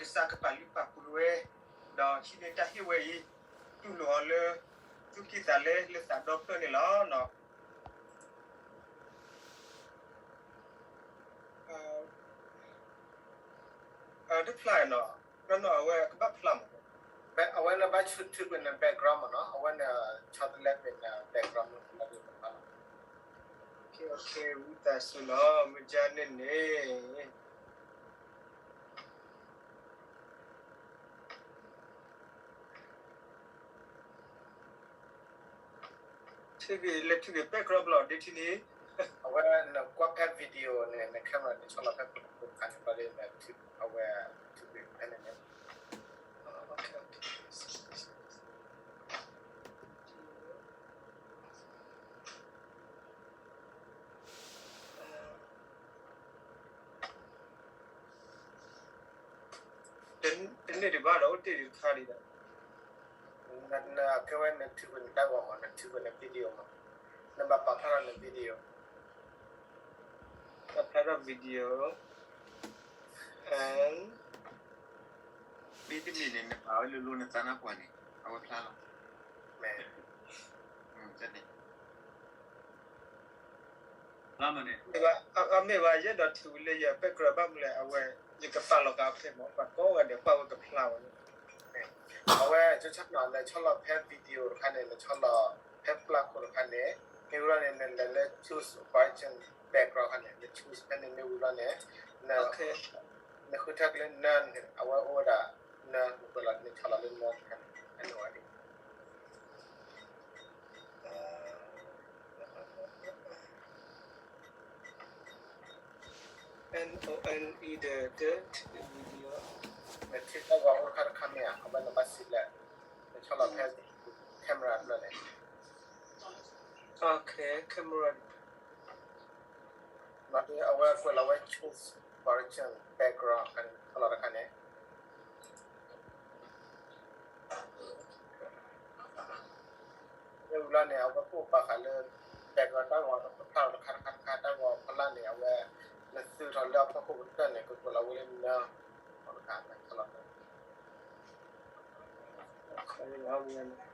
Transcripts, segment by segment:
ကစၢ်ကပာ်လုၢ်ပာ်ပှ့ၤဝဲ, ဒီးဟံးန့ၢ်တၢ်ဟ့ၣ်ဝဲအံၤ, တူၢ်လိာ်အီၤလၢ သူၣ်ကံၢ်သးလဲလၢသးဒီဖျၢၣ်န့ၣ်လီၤ. တဖျါနီၤ, နီၢ်နီၢ်အဝဲကဘၣ်ဖျါမး, အဝဲန့ၣ်ဘၣ်ဆူၣ်ထူၣ်ကွံာ်န့ၣ် background မးနီၤ, အဝဲန့ၣ် ဆီတလဲကွံာ်န့ၣ် background မးနီၤ, ဝံသးစူၤနီၤ မ့ၢ်ကန့ၣ်န့ၣ် ထံဂ့ၤ လဲၤထံဂ့ၤ background ဘျီဒ်ထံန့ၣ်, အဝဲနကွၢ်ဖဲ video န့ၣ် န camera န့ၣ် ဆီလီၤဖဲ ခါန့ၣ်ဘျီဒီး အဝဲထံဂ့ၤဖဲန့ၣ်န့ၣ် တန့ၢ်ဒံးဘၣ်ဒီး အိၣ်တ့ၢ်ဒံးတခါဒံးဒီး, နကဲဝဲနထံကွံာ်နတၢ်ဂီၤမး နထံကွံာ်န video မး, နဘၣ်ပာ်ဖျါထီၣ်န video, ပာ်ဖျါထီၣ် video, and မ့တမ့ၢ်န့ၣ် နပာ်ဝဲလိၤလိၤနသးနါပှၢ်န့ၣ် အဝဲဖျါလီၤ, မ့ၢ် လၢမ့ၢ်န့ၣ်, အမ့ၢ်ဘၣ် ယအဲၣ်ဒိးထံၣ်ဝံၤလၢယ background ဘၣ်မနုၤလဲၣ် အဝဲ ယကပာ်လီၤက့ၤဖဲမး ပှၤကိးဂၤဒဲးကွၢ်ဝဲကဖျါဝဲန့ၣ်, အဝဲ ကဆၣ်နီၤ နဆီလီၤဖဲ video တခါန့ၣ် နဆီလီၤဖဲပျၢ်ခိၣ်တခါန့ၣ်, မ့ၢ်ဝံၤလီၤန့ၣ် နလဲၤလၢ choose version background တခါန့ၣ် န choose ဖဲန့ၣ် မ့ၢ်ဝံၤလီၤန့ၣ် နဃုထၢက့ၤလၢ none န့ၣ် အဝဲအိၣ်ဝဲဒၣ် none နကွဲးလီၤ နဆီလီၤလၢ none တခါန့ၣ် အန့ၣ်ဝဲဒၣ် N O N E ဒီး the video နထံၣ်တၢ်ဂီၤအိၣ်တခါတခါမ့ၢ်ဧါ, အဝဲနဘၣ်စံးလဲၣ်, နဆီလီၤဖဲ camera တဖျၢၣ်န့ၣ်, okay camera အဝဲကွဲးလီၤဝဲ choose version background ဆီလီၤတခါန့ၣ် မ့ၢ်ဝံၤလီၤန့ၣ် အဝဲကအိၣ်ဘၣ်ဃးလၢ background တၢ်ဂီၤတဖျၢၣ်တခါတခါတခါ တၢ်ဂီၤဖီလာ်န့ၣ် အဝဲ နသုးထီၣ်လၢအဖီခိၣ်ကတၢၢ်န့ၣ် ကကွဲးလီၤဝဲလၢ none တခါတခါ သ့ၣ်ဘၣ်ဒ်န့ၣ်လီၤ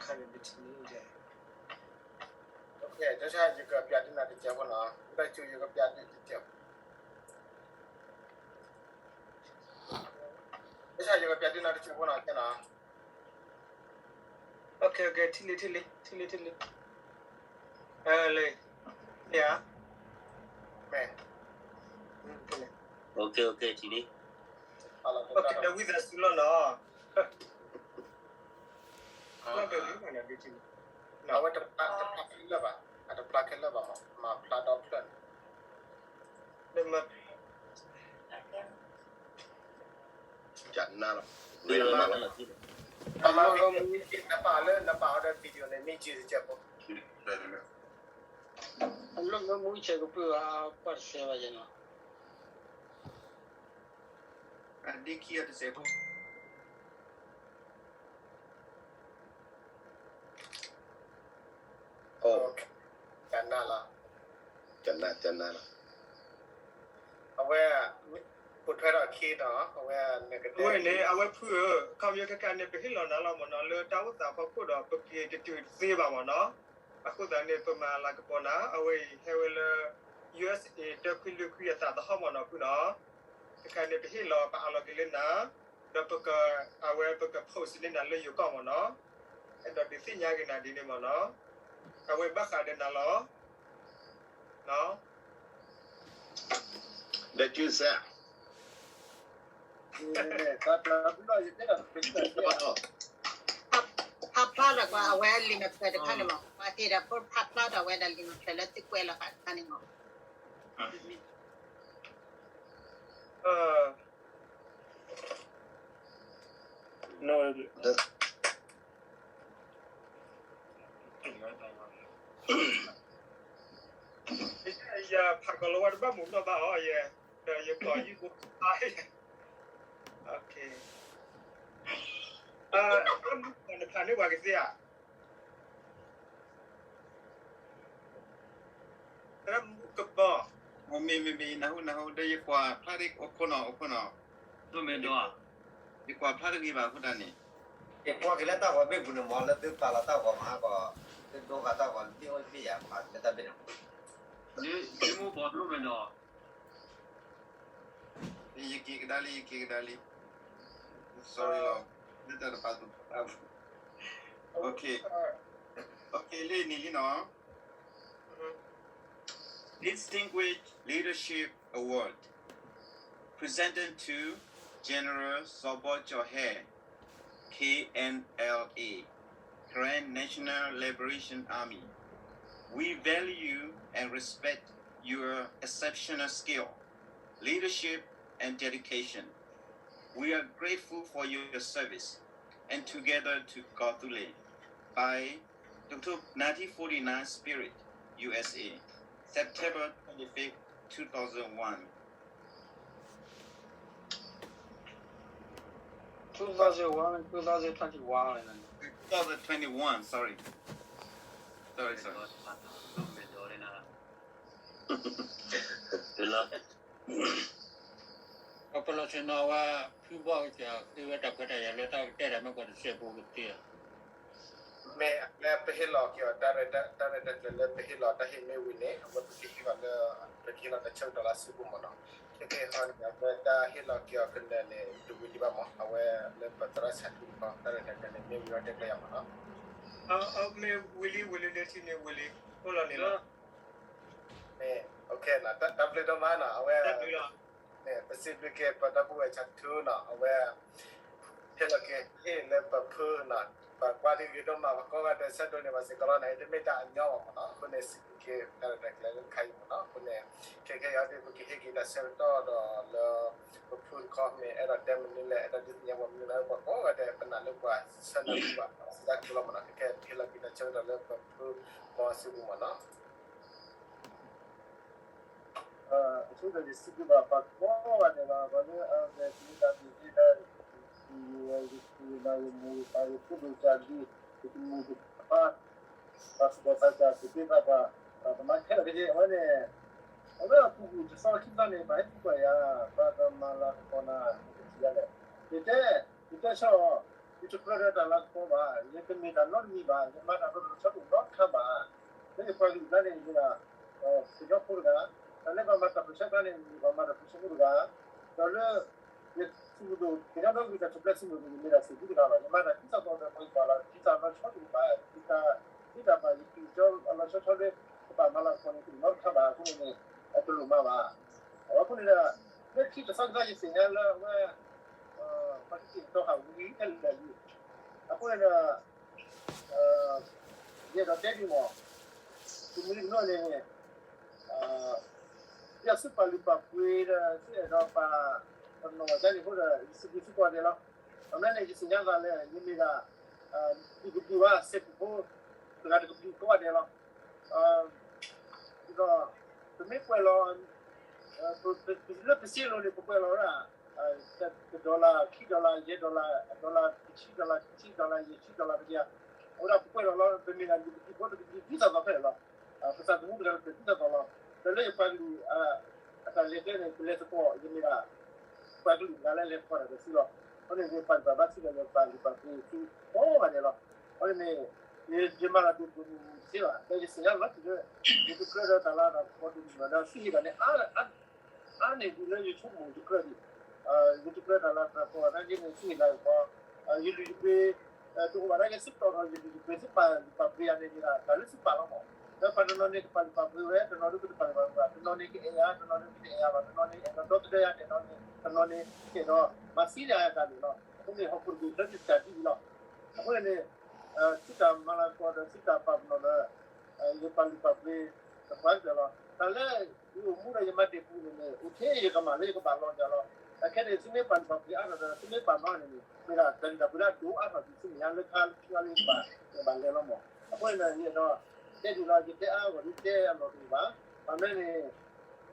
ခါန့ၣ် ဒ်ထံန့ၣ်, ကဆၣ် ယကပျးဒ်နၤတစဲးဖိနီၤ, ဘၣ်ဆူယကပျးဒ်တစဲးဖိ, ကဆၣ် ယကပျးဒ်နၤတစဲးဖိနီၤ ကဲနီၤ. Okay, okay, ထံၣ်လံ ထံၣ်လံ ထံၣ်လံ ထံၣ်လံ, လၢ, ယၤ, မ့ၢ်, okay, okay, ထံၣ်လံ, okay, ဒီးဝံသးစူၤလီၤနီၤ, လီၤဒီးလံနီၤ ဒ်ထံၣ်လံ, အဝဲတဖျါတဖျါခဲလၢာ်ဘၣ်, အတဖျါခဲလၢာ်ဘၣ်မး, မၤဖျါဒီဖျၢၣ်န့ၣ် နမၤ ကနၣ်လီၤ, နပာ်လၢ နပာ်အီၤဒီး video န့ၣ် မ့ၢ်က့ၤတကဲးဖိ, အလီၢ်မ့ၢ်မူဆဲးကပၢၢ်ဘၣ် ပှၤတစဲးဘၣ်ယဲနီၤ, အဒ့ခံအတစဲးဖိ ကနၣ်လီၤ, ကနၣ် ကနၣ်လီၤ, အဝဲ, ပိာ်ထွဲထီၣ်ခံဒီး အဝဲ, အဝဲန့ၣ် အဝဲဖုဧၢ, ခီဖျိခဲကနံၣ်န့ၣ် ပဟ့ၣ်လီၤနၤလီၤမ့ၢ်နီၤ လၢတၢ်အိၣ်သးဖီခိၣ်ဒီး ပက့ၤတတုၤတသ့ဘၣ်မ့ၢ်နီၤ, အဃိသတးန့ၣ် ပမၤလၤကပီၤနၤ အဝဲအံၤဟဲဝဲလၢ ယူၢ်အ့ၣ်စ့ၣ် တၢခွံလွံၢ်ခွံအသးသဟီၣ်မ့ၢ်နီၤဖုနီၤ, တခါန့ၣ် ပဟ့ၣ်လီၤ ပအးလီၤက့ၤလၢနၤ, ဒီးပက, အဝဲပက post န့ၢ်နၤလၢယိၤကီၢ်မ့ၢ်နီၤ, အဲၣ်ဒိးဒုးသ့ၣ်ညါက့ၤနၤဒ်န့ၣ်မ့ၢ်နီၤ, အဝဲဘၣ်ဃးဒီးနၤလီၤ, ဒီးကစၢ် ဖးဖျါဒီးကွၢ်အဝဲလံာ်မဲာ်ဖျၢၣ်တခါန့ၣ်မး, ပှၤဟ့ၣ်ဒီးဖိဖးဖျါဒီးအဝဲဒၣ်လံာ်မဲာ်ဖျၢၣ်လၢသုကွဲးလီၤဃာ်တခါန့ၣ်မး, ဒီး ဒီး ဖးကီၤလၤဝါတဘၣ်မုာ်နီၣ်ဘၣ်အီၤယဲ, ဒီးယကိးယုၢ်ဘိ, တၢ်မူကီၤနဖးန့ၢ်ပှၤကသ့ဧါ, တၢ်မူကဘီ, မ့ၢ်မ့ၢ်မ့ၢ် နၢ်ဟူနၢ်ဟူ ဒီးယကွၢ်ဖျါဒ်အိၣ်ခိၣ်နီၤ အိၣ်ခိၣ်နီၤ, ဒိၣ်မဲာ်ဒီး, ယကွၢ်ဖျါတဂ့ၤဘၣ်အဃိတၢ်န့ၣ်, ယကွၢ်က့ၤလၢတၢ်ဂီၤဘ့ၣ်ပူၤန့ၣ်မ့ၢ် လၢသုပာ်လီၤတၢ်ဂီၤမဟါကီး, သုဒိဃာ်တၢ်ဂီၤလၢဘ့ၣ်အိၣ်ဘ့ၣ်ယၤ ပာ်လၢတၢ်ဘ့ၣ်န့ၣ်, ယမူပီဒိၣ်မဲာ်ဒီး, ယက့ၤကဒါလံ ယက့ၤကဒါလံ, sorry လီၤ, လၢတၢ်တပာ်သူၣ်ပာ်သး, okay, okay လၢနံၤလံနီၤ, Distinguished Leadership Award presented to General Sobo Johe, K N L A, Karen National Liberation Army. We value and respect your exceptional skill, leadership, and dedication. We are grateful for your service and together to Kawthoolei by nineteen forty-nine Spirit, U S A, September twenty-fifth, two thousand one. Two thousand one, two thousand twenty-one, two thousand twenty-one, sorry. Sorry, sorry. ပလီၢ်ဆ့ၣ်နီၤဝဲ ဖုဘီၣ်ကစၢ် ဃ့ဝဲတၢ်ခွဲးတၢ်ယာ်လၢတၢ်ကတဲတၢ်မ့ၢ်ကွၢ်တစဲးဖိကသ့ဧါ, မ့ၢ်လၢပဟ့ၣ်လီၤက့ၤအီၤ တၢ်ရဲၣ်တၢ်ကျဲၤလၢပဟ့ၣ်လီၤတၢ်ဟ့ၣ်မ့ၢ်ဝံၤန့ၣ် အဝဲပကဟ့ၣ်လီၤလၢ ပကဟ့ၣ်လီၤတၢ်ဆၢကတီၢ်လၢအစုပူၤမ့ၢ်နီၤ, ခဲကဲဟီန့ၣ် အဝဲတၢ်ဟ့ၣ်လီၤက့ၤအီၤကနၢၤန့ၣ် တဝံၤဒံးဘၣ်မ့ၢ် အဝဲလၢပသရၣ်ဆၣ်ထူတခီ တၢ်ရဲၣ်တၢ်ကျဲၤန့ၣ် မ့ၢ်ဝံၤဒီးတဲကျဲၤယၤမ့ၢ်နီၤ, မ့ၢ်ဝံၤလံ ဝံၤလံလၢထံန့ၣ်ဝံၤလံ, အိၣ်လီၤန့ၣ်လီၤ. မ့ၢ် okay နီၤ, တၢ်ဘျုးဒိၣ်မးနီၤ, အဝဲ မ့ၢ်ပစံးဘျုးက့ၤပဒီပုၢ်ဝဲၢ်ဆၣ်ထူနီၤ, အဝဲ ဟ့ၣ်လီၤက့ၤဟ့ၣ်လၢပဖုနီၤ, ပှၤကွၢ်တဂ့ၤဒိၣ်မး ပှၤကိးဂၤဒဲးဆၢဒိးန့ၢ်ဘၣ်စ့ၢ်ကီးလီၤနီၤ, တမ့ၢ်တၢ်အညီဘၣ်မ့ၢ်နီၤ, အဃိန့ၣ် စံးဘျုးက့ၤတၢ်ရဲၣ်တၢ်ကျဲၤလၢခါအံၤမ့ၢ်နီၤ, အဃိန့ၣ် ခဲခဲအံၤဒ်ပကဟ့ၣ်က့ၤတၢ်ဆၢကတီၢ်ဒီးလၢ ပဖုတခီမ့ၢ် အဲၣ်ဒိးတဲမနုၤလဲၣ် အဲၣ်ဒိးဒုးသ့ၣ်ညါပှၤမနုၤလဲၣ် ပှၤကိးဂၤဒဲး ပနာ်လၢပှၤဆၢနၢ်ပှၤ စံးတၢ်ကတိၤလီၤမ့ၢ်နီၤ, ခဲခဲအံၤဟ့ၣ်လီၤက့ၤတၢ်ဆၢကတီၢ်လၢပဖုဘီၣ်စုပူၤမ့ၢ်နီၤ. အဆိကတၢၢ်ယစံးဘျုးဘၣ်ပှၤကိးဂၤဒဲးလီၤ, ပှၤလၢအဂဲၤက့ၤတၢ်ဘၣ်က့ၤတၢ်, ယ ယ ယ ယမူယပၢ် ယဖိဒိၣ်ကၢ်ဒံ, ယတမူယပၢ်, ပှၤသူၣ်ဘီၣ်သးစၢ် သူၣ်က့သးပှၢ်, ပမၤခဲလၢာ်ခဲဆ့ အဝဲန့ၣ်, အဝဲအပူၤကွံာ်တသီခံသီန့ၣ် ပှၤဟဲသံကွၢ်ယၤ, ပှၤကမၤလၤကပီၤနၤ နကထံၣ်ယၤလဲၣ်, ယတဲ, ယတဲဆၢအီၤ, ယတကြၢးဒီးတၢ်လၤကပီၤဘၣ်, ယတမ့ၢ်တၢ်နီတမံၤဘၣ်, ယမၤတၢ်ဒီးတၢ်ဆီတအိၣ်နီတခါဘၣ် လၢယပှၤကလုာ်ကျါန့ၣ် ယမ့ၢ်ဒၣ် ကညီဖိတဂၤ, ဒီးလၢပှၤမၤတၢ်ပၢၢ်ဆၢကျါန့ၣ် ယမ့ၢ်ပှၤမၤတၢ်ပၢၢ်ဆၢဖိတဂၤ, ဒီးလၢ ယသုးမုၢ်ဒိၣ် ကညီဒီကလုာ်တၢ်ထူၣ်ဖျဲးသုးမုၢ်ဒိၣ် ယမ့ၢ်ဒၣ်သုးဖိတဂၤလီၤ. ယမၤတၢ်ဒ်သိးသိးဒီး ပှၤကဘၣ်လီၤ ဒ်သိးအလီၤဆီတအိၣ်ဘၣ်, ဒ်တၢ်ဘၣ်ယကံၢ်ကၠီအလီၤဆီဆီလၢ ကဘၣ်မၤလၤကပီၤန့ၣ် တအိၣ်နီတခါဘၣ်အဃိန့ၣ် အတလိၣ်မၤဘၣ်. အဝဲအဃိန့ၣ်ဒီး လၢခံတသီခံသီယသ့ၣ်ညါလၢအဝဲ ပှၤတက့ၢ်တီၢ်ဟးဝံၤခဲလၢာ်လံ. အဃိန့ၣ်ဒီး ယအဲၣ်ဒိးတဲဒ်မ့ၢ် တမံၤတမံၤန့ၣ် ယသုပာ်လုၢ်ပာ်ပှ့ၤဒီး သုအဲၣ်ဒိးပာ်ပနီၣ်ဝဲဒ်န့ၣ်အဃိဒီး ယစံးဘျုးသုကိးဂၤဒဲးလီၤ. အမဲာ်ညါန့ၣ် ယသ့ၣ်ညါသးလၢ ယမ့ၢ်ဒၣ် ဒုၣ်ကဒုၣ်ဝါ စဲးကဖိ တဂၤတကပၤကိးဂၤဒဲးလီၤ. ဒီး ပမ့ၢ်ကွဲးလီၤ လၢပစ့လိၤန့ၣ် ပကွဲးလီၤဝဲဒၣ် တဒီလၣ် ခံဒီလၣ် ယဲၢ်ဒီလၣ် အဒီလၣ် တဆံဒီလၣ် ခံဆံဒီလၣ် ယဲၢ်ဆံဒီလၣ် ပယၤ အဝဲဒၣ်ပကွဲးလီၤလီၤ ပမ့ၢ်ဒၣ်ဒုၣ်ကဒုၣ်ဖိတကဒုၣ်ဒ်သိးသိးဖဲန့ၣ်လီၤ. ပသးသမူတဂၤတဖျၢၣ်ဒ်သိးသိးလီၤ. ဒီးလၢယပှၤကလုာ် အတၢ်လဲၤကျဲန့ၣ် ပလဲၤသကိး ယမ့ၢ်ဒၣ် ပှၤကလုာ်တဂၤလၢလဲၤသကိးတၢ်ဒီးသုလီၤ. အဃိန့ၣ် ယပာ်လုၢ်ပာ်ပှ့ၤသုဒီး ယပာ်လုၢ်ပာ်ပှ့ၤသုကိးဂၤဒဲးလီၤ. အဃိန့ၣ် ယမၤတၢ်ဒ်သိးမုၢ်မုၢ်တသ့ဘၣ် ဒီးယသ့ၣ်ညါလီၤတံၢ်လၢ ယတကြၢးဒီးတၢ်လၤတၢ်ကပီၤဒ်န့ၣ်ဒီး သုဟ့ၣ်ဘၣ်န့ၣ် အါန့ၢ်ဒံးလၢယဆိကမိၣ်ယကြၢးဒံး, ယတကြၢးတၢ်လၤတၢ်ကပီၤဘၣ် နာ်က့န့ၣ် သုဟ့ၣ်လၤကပီၤ, ယလုၢ်ယပှ့ၤ တအိၣ်ဘၣ်နာ်က့ သုတီၢ်ထီၣ်ယလုၢ်ယပှ့ၤ သုပာ်လုၢ်ပာ်ပှ့ၤယၤန့ၣ် မ့ၢ်ဒၣ်တၢ်လၢသုပာ်လီၤမး, ဒီးပှၤတနီၤန့ၣ်ကပာ်လုၢ်ပာ်ပှ့ၤဝဲ တနီၤဒၣ်ကတပာ်လုၢ်ပာ်ပှ့ၤဘၣ် တနီၤန့ၣ်ကအဲၣ်ယၤ တနီၤန့ၣ်ကတအဲၣ်ယၤဘၣ် တနီၤန့ၣ်အဲၣ်ဒိးဒီသဒၢယၤ တနီၤန့ၣ် တနီၤန့ၣ်ကအဲၣ်ဒိးမၤသံယၤတၢ်န့ၣ်လီၤ. အဃိန့ၣ် ဟီၣ်ခိၣ်တဘ့ၣ်လၢသုတၢ်ဒ်အံၤလီၤ. အဃိန့ၣ် သုတၢ်မၤလၤကပီၤဒီးသုတၢ်ပာ်ပနီၣ်ဒီး ယပာ်လုၢ်ပာ်ပှ့ၤ တပှၤကတၢၢ်လီၤ. တၢ်လၢယအိၣ်မူဒီးယမၤတ့ၢ်ပူၤန့ၣ်န့ၣ် အိၣ်ထဲယကမၣ်လၢယကဘၣ်လီၤယၤလီၤ. အခဲန့ၣ် သုမ့ၢ်ပာ်လုၢ်ပာ်ပှ့ၤအါထီၣ်ဒီး သုမ့ၢ်ပာ်နီၣ်န့ၣ်န့ၣ် မ့ၢ်ဒၣ်တၢ်လုၢ်တၢ်ပှ့ၤလၢအဒိၣ်အါထီၣ်ဒံး သုမ့ၢ်ညါလၢခါလၢခံလၢယကဘၣ် ယကဘၣ်လဲၤလီၤမး. အဃိန့ၣ်ဒီး ယအဲၣ်ဒိး တဲဒ်လီၤ ယတဲအါဂီၢ်ဒ်တဲအလီၢ်တအိၣ်ဘၣ်. ဘၣ်မနုၤန့ၣ်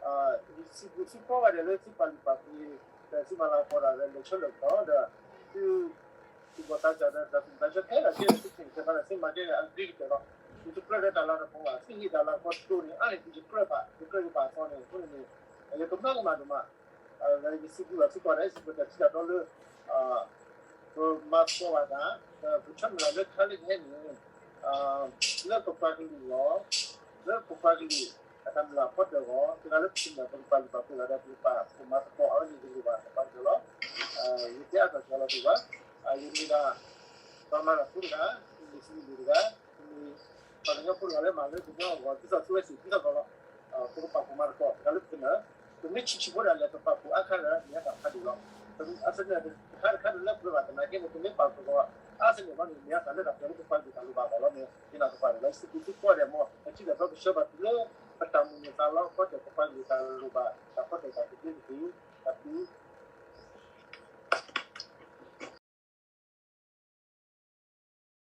စံးဘျုးစံးဖှိၣ်ဝဲဒၣ်လၢသုပာ်လုၢ်ပာ်ပှ့ၤ ဒီးသုမၤလၤကပီၤဒီးလၢဆၢလၢကတီၢ်ဒီး သု သူၣ်ဘီၣ်သးစၢ်ဒီးတၢ်သူၣ်ဘီၣ်သးစၢ်ခဲလၢာ် သုမ့ၢ်စံးဆၢသးဒီးသုမၤကဲအဂ့ၤကတၢၢ်လီၤ. သုတကြၢးဒီးတၢ်လၤတပီၤဘၣ်, သုဟ့ၣ်တၢ်လၤကပီၤတကတီၢ်န့ၣ် အါန့ၢ်သုယကြၢးဘၣ်, ယကြၢးယဘၣ်အသီန့ၣ် အဃိန့ၣ်န့ၣ် ယကမၤကမၣ်ဒိၣ်မး ယစံးဘျုးဘၣ်သုကိးဂၤဒဲး ယစံးဘျုးတၢ်ထံၣ်တၢ်တီလၢ ပမၤသကိးဘၣ်တၢ် ဒီးပဆၢမုၢ်လၢ်လၢခါလၢကဟဲန့ၣ် လၢပပှၤကလုာ်အဂီၢ်, လၢပပှၤကလုာ်အတၢ်မုၢ်လၢ်ဖီတၢၣ်အဂီၢ် တဂၤလၢပကမျၢၢ် ပကပာ်လုၢ်ပာ်ပှ့ၤဘၣ်ဒီး ပကပာ်ဖှိၣ်မၤသကိးအဝဲန့ၣ် ယလိၣ်ဘၣ်တၢ်ပာ်တၢၣ်လီၤ. ယတဲအါထီၣ်က့ၤလီၤပှၤ, ယမ့ၢ်ဒၣ် ပှၤမၤတၢ်ဖိတဂၤ, ယမ့ၢ်သုးမုၢ်ဒိၣ်တဂၤ, ယမ့ၢ်ပှၤကညီဖိတဂၤလၢမၤလၢကညီအဂီၢ် ဒ်သိးသုဝဲစံးဒ်သိးသိးလီၤ. ပကပာ်ဖှိၣ်မၤသကိး တဂၤလၢပကမျၢၢ်, ပမ့ၢ်ဆံးဆံးဖိဒၣ်လဲာ် ပပာ်ဖှိၣ်အါခါဒီး မ့ၢ်အတၢ်ဖးဒိၣ်လီၤ. အဆၢန့ၣ်တခါတခါတလၢပှဲၤဘၣ်သနာ်က့န့ၣ် ပမ့ၢ်ပာ်ဖှိၣ်အါစ့ၢ်န့ၣ်ဘၣ်န့ၣ် မ့ၢ်အတၢ်လၢတၢ်ပှဲၤလၢပပှၤကလုာ်တၢ်လိၣ်ဘၣ်အဂီၢ်လီၤ. မ့ၢ်ယနာ်သပှၢ်တၢၣ်လီၤ ယစံးဘျုးသုကိးဂၤဒဲး မ်အထံၣ်ဒီးပကဆှၢဘၣ်သုလၢ ပတၢ်မုၢ်လၢ်သးလီ ခီတၢၣ်ပပှၤကလုာ်တၢ်လိၣ်ဘၣ် တၢ်ခီတၢၣ်တၢ်သဘျ့တက့ၢ်. တၢ်ဘျုး